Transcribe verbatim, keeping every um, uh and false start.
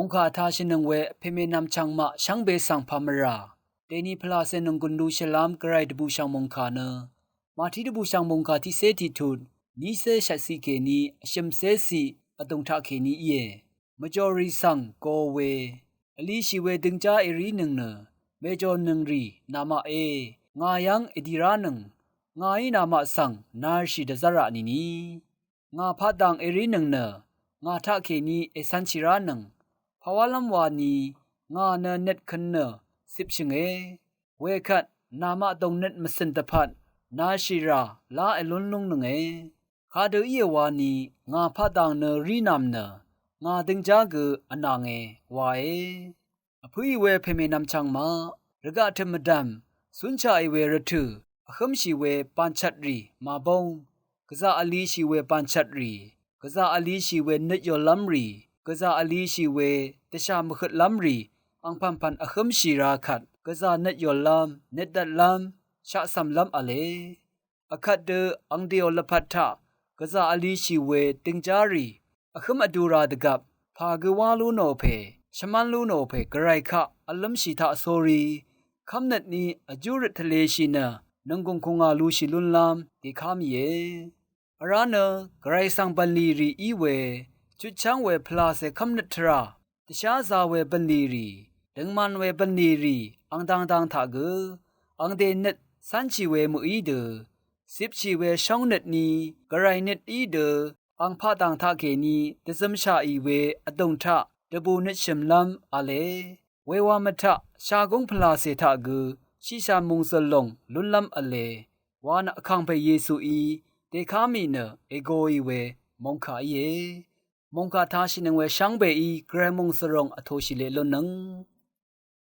Mòngkà tashìnøng we pèmènvm chv̀ng maq shvngbe svng pà mvrà dèni pvlacè nònggùn lushìlv́m gvray dvbùshv̀ng mòngkà nø Màtí dvbùshv̀ng mòngkà tiqcé tiqtut nícé shvtciq kèní vshø̀mcé ciq vdùng taqkèní íe. Mvjòrì svng go we, vlishì we døngjá èrínøng nø mèjòrnøng rì namaqe, ngà yv́ng èdì ránøng, ngàí namaq svng narshì dvzv́rà nìni. Ngà padàng èrínøng nø ngà taqkèní ècv̄nshì ránøng, pàwálv́m wani ngà nø nøt køn nø cipshø̀nge. Wekvt namaq dòngnøt mvcø̀n dvpvt nashìrà lá èlún lúngnønge. Kadø íe wani ngà padàng nø rínàm nø ngà døngjá gø vnànge wae. Vpǿì we pèmènvm chv̀ng maq rvgaq tø̀m mvdv̀m cúnshaqì we rvtø̀ vhǿmshì we bànchvtrì màbóng, gvzà vlishì we bànchvtrì, gvzà vlishì we nøtyòlv́mrì, gvzà vlishì we dvshà mvhøtlv́mrì angpv̀npv̀n vhǿmshì ra kvt gvzà nøtyòlv́m, nøtdvtlv́m, shaqcv̀mlv́m v̄le. Vkvt dø angdèò lvpat taq gvzà vlishì we døngjárì vhǿm vdura dvgvp pà gø wá lú nò pè, shvmv́n lú nò pè gvray kaq vlǿmshì taq sórí kv́mnøtní vjú røt tvleshì nø nònggùng kùngà lushì lúnlv́m dèká mìe. Vrá nø gvray svng bv̀nlì rì í we chutchv́ng we pvlacè kv́mnøt tvrà dvsházā we bv̀nlì rì, døngman we bv̀nlì rì ang dangdang taq gø angdè nøt cv́nshì we mø̀í dø cipshì we shóngnøtní gvray nøt í dø ang padàng taqkèní dvzømshaqì we vdùng taq dvbù nøtshø̀mlv́m v̄le. Wewa mvtaq shagúng pvlacè taq gø shiqshà mòngzø̀l lòng lúnlv́m v̄le wa nø vkàngpè Yesuí dèká mì nø ègoì we mòngkà íe. Mòngkà tashìnøng we shvngbeí gvray mòngsvròng vtōshì leq lúnnøng.